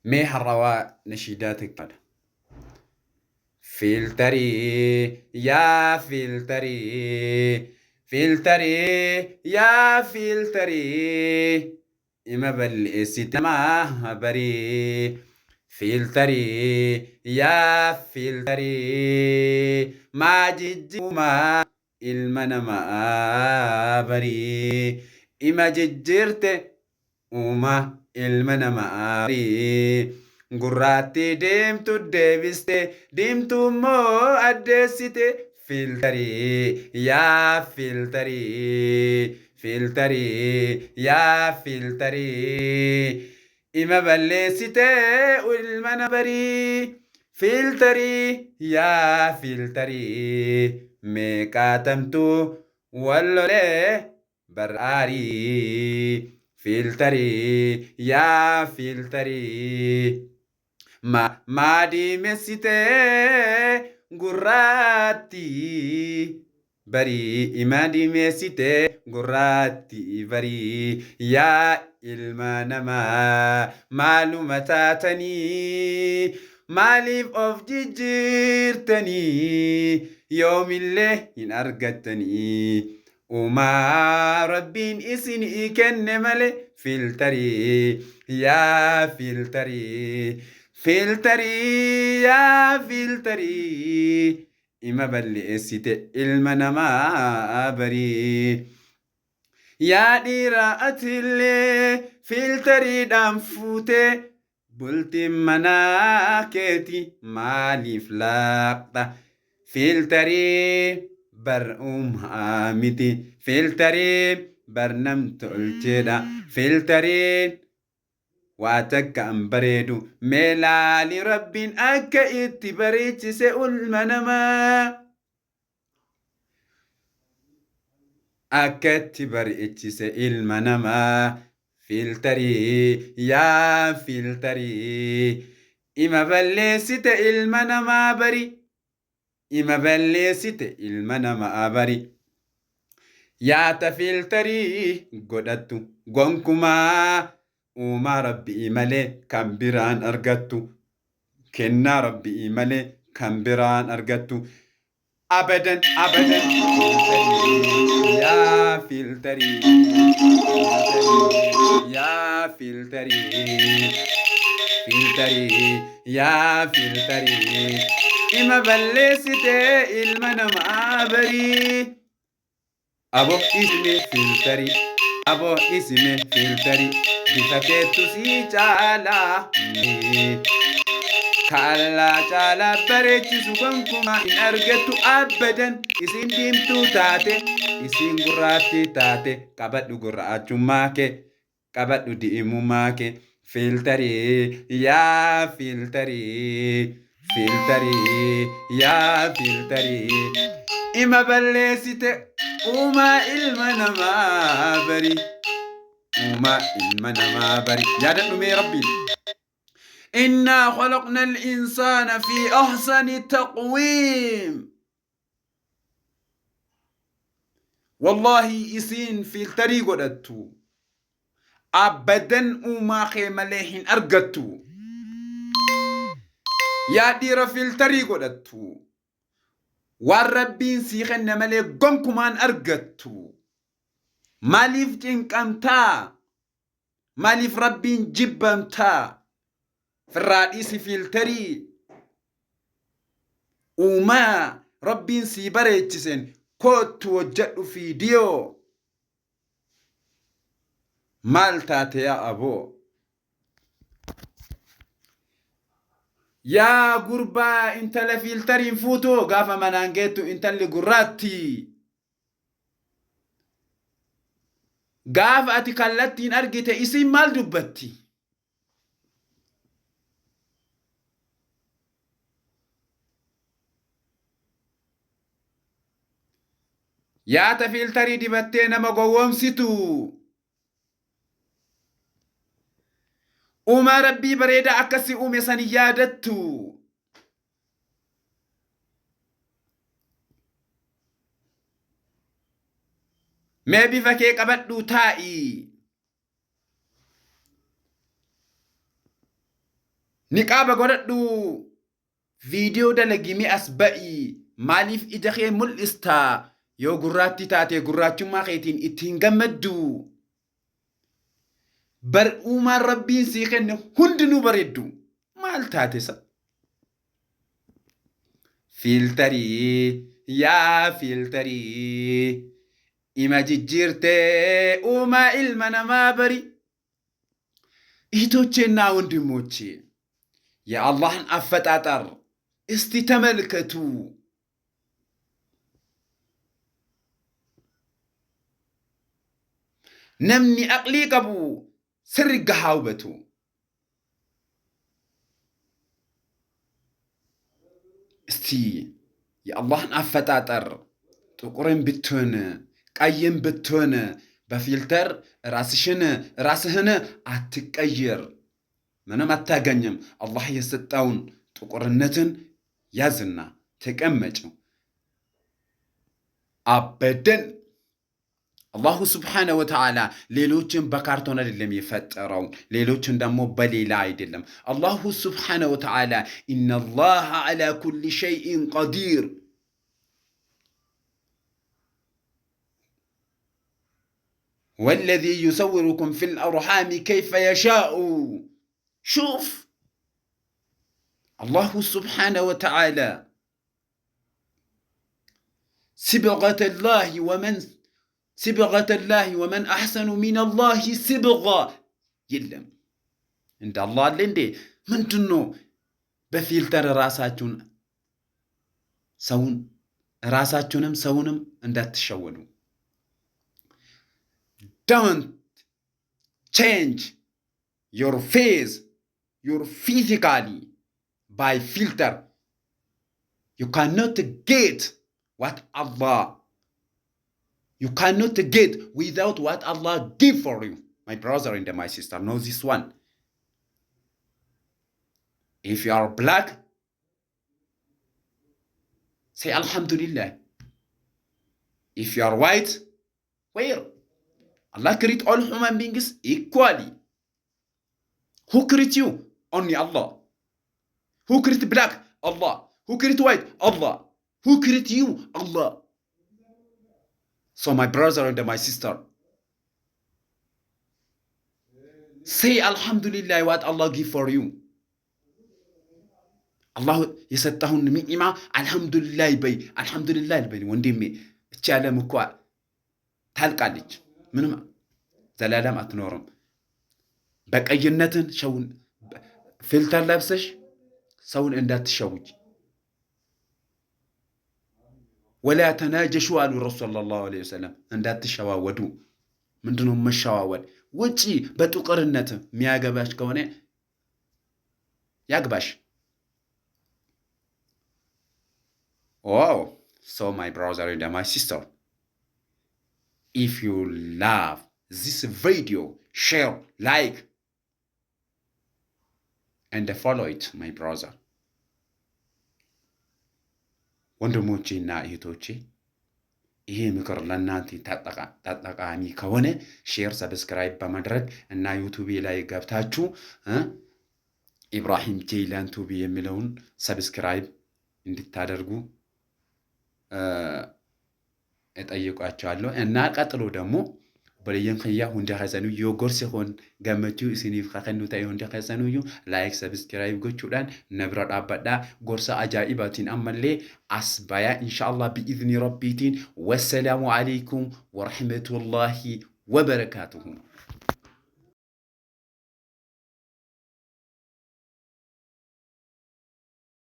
Mee har'a waa nashiidaa xiqqaadha. Fiiltarii yaa fiiltarii fiiltarii yaa fiiltarii ima balleessite namaa barii fiiltarii yaa fiiltarii maa jijjiirumaa ilma namaa barii ima jijjiirte uumaa ilma namaa barii gurraattii deemtu deebiste diimtuu immoo addeessite fiiltarii yaa fiiltarii fiiltarii yaa fiiltarii ima balleessite ilma nama barii fiiltarii yaa fiiltarii meeqaatamtu wal lolee bar'aarii fiiltarii yaa fiiltarii maa diimessitee gurraattii barii ima diimessitee gurraattii barii yaa ilma namaa maaluma taatanii maaliif of jijjiirtanii yoomillee hin argattanii uumaa rabbiin isinii kenne malee fiiltarii yaa fiiltarii fiiltarii yaa fiiltarii ima balleessite ilma namaa barii. Yaa dhiira atillee fiiltariidhaan fuutee bultiin manaa keeti maaliif laaqxa? Fiiltarii bar uumaa miti. Fiiltarii bar nam tolcheedha. Fiiltariin waa takka hin bareedu. Mee laali rabbiin akka itti bareechise ilma namaa. Akka itti bareechise ilma namaa. Fiiltarii yaa fiiltarii ima balleessite ilma namaa bari. Ima balleessite ilma namaa bari. Yaata fiiltarii godhattu gonkumaa uumaa rabbii malee kan biraan argattu. Kennaa rabbii malee kan biraan argattu. Abadan abadan fiiltarii yaa fiiltarii yaa fiiltarii fiiltarii yaa fiiltarii ima balleessite ilma namaa barii. Aboo isime fiiltarii aboo isime fiiltarii bifa keettu sii caalaa. Kaallaa caalaa bareechisu gonkumaa hin argattu abadan isin diimtuu taate isin gurraattii taate qabadhu gurraachummaa kee qabadhu diimummaa kee fiiltarii yaa fiiltarii fiiltarii yaa fiiltarii ima balleessite uumaa ilma namaa bari uumaa ilma namaa bari yaadadhu mee rabbiin. إنا خلقنا الإنسان في أحسن تقويم والله إسين في الطريق ودتو أبدا وما خيمليهن أرقتو يا ديرة في الطريق ودتو والربين سيخن ملي قنكمان أرقتو ماليف جنكمتا ماليف ربين جبمتا firraadhiisi fiiltarii uumaa rabbiin sii bareechisen koottu hojjedhu fiidiyoo maal taate yaa aboo yaa gurbaa intala fiiltariin fuutoo gaafa manaan geettu intalli gurraatti gaafa ati kallattiin argite isiin maal dubbatti? Yaata fiiltarii dibattee nama gowwoomsitu. Uumaa rabbii bareedaa akkasii uume san hin yaadattu. Mee bifa kee qabadhuu taa'i. Niqaaba godhadhu, viidiyoo dalagi, mee as ba'i. Maaliif ija kee mul'ista? Yoo gurraattii taate gurraachummaa keetiin ittiin gammaddu. Bar uumaan Rabbiin sii kenne hundinuu bareeddu. Maal taate sa? Filtarii, yaa filtarii, ima jijjiirtee uumaa ilma namaa bari. እህቶቼና ወንድሞቼ፣ የአላህን አፈጣጠር እስቲ ተመልከቱ። Namni aqlii qabu sirri gahaa hubatu. እስቲ የአላህን አፈጣጠር፣ ጥቁርን ብትሆን ቀይም ብትሆን በ filter ራስሽን ራስህን አትቀይር። ምንም አታገኝም። አላህ የሰጠውን ጥቁርነትን ያዝና ተቀመጭ። አበደን አላሁ ስብሓነ ወተዓላ ሌሎችን በካርቶን አይደለም የፈጠረው፣ ሌሎችን ደግሞ በሌላ አይደለም። አላሁ ስብሓነ ወተዓላ ኢነላሃ ዐላ ኩሊ ሸይኢን ቀዲር። ወለዚ ዩሰውሩኩም ፊል አርሓሚ ከይፈ የሻኡ። ሹፍ፣ አላሁ ስብሓነ ወተዓላ ስብገተ ላሂ ወመን ስብገተ ላሂ ወመን አሕሰኑ ሚነላሂ ስብጋ የለም። እንደ አላህ አለ እንዴ? ምንድን ነው በ filter ራሳችሁን ሰውን ራሳችሁንም ሰውንም እንዳትሸወዱ። Don't change your face, your physically by filter. You cannot get what Allah, you cannot get without what Allah give for you. My brother and my sister, know this one. If you are black, say Alhamdulillah. If you are white, where Allah create all human beings equally. Who create you? Only Allah. Who create black? Allah. Who create white? Allah. Who create you? Allah. So my brother and my sister, say Alhamdulillah what Allah give for you. አላህ የሰጠሁን ኒዕማ አልሐምዱሊላህ በይ፣ አልሐምዱሊላህ በይ ወንድሜ። እቺ ዓለም እኮ ታልቃለች፣ ምንም ዘላለም አትኖርም። በቀይነትን ሸውን filter ለብሰሽ ሰውን እንዳትሸውጅ። ወላ ተናጀሹ አሉ ረሱል ሰለላሁ ዐለይሂ ወሰለም፣ እንዳትሸዋወዱ። ምንድነው መሸዋወድ? ውጪ በጥቁርነት የሚያገባሽ ከሆነ ያግባሽ። Oh, so my brother and my sister, if you love this video, share, like and follow it, my brother. ወንድሞቼና እህቶቼ፣ ይሄ ምክር ለእናንተ ጠቃሚ ከሆነ share፣ subscribe በማድረግ እና ዩቱቤ ላይ ገብታችሁ ኢብራሂም ጄይላን ቱቢ የሚለውን subscribe እንድታደርጉ እጠይቋቸዋለሁ። እና ቀጥሎ ደግሞ obboleeyyan kiyya hunda keessanuu, yoo gorsi kun gammachuu isiniif kennu ta'e, hunda keessanuyyuu like, subscribe gochuudhaan na bira dhaabbadhaa. Gorsa ajaa'ibaatiin ammallee as bayaa, insha Allah, bi'izni rabbiitiin. Wassalaamu alaikum warahmatullaahi wabarakaatuhu.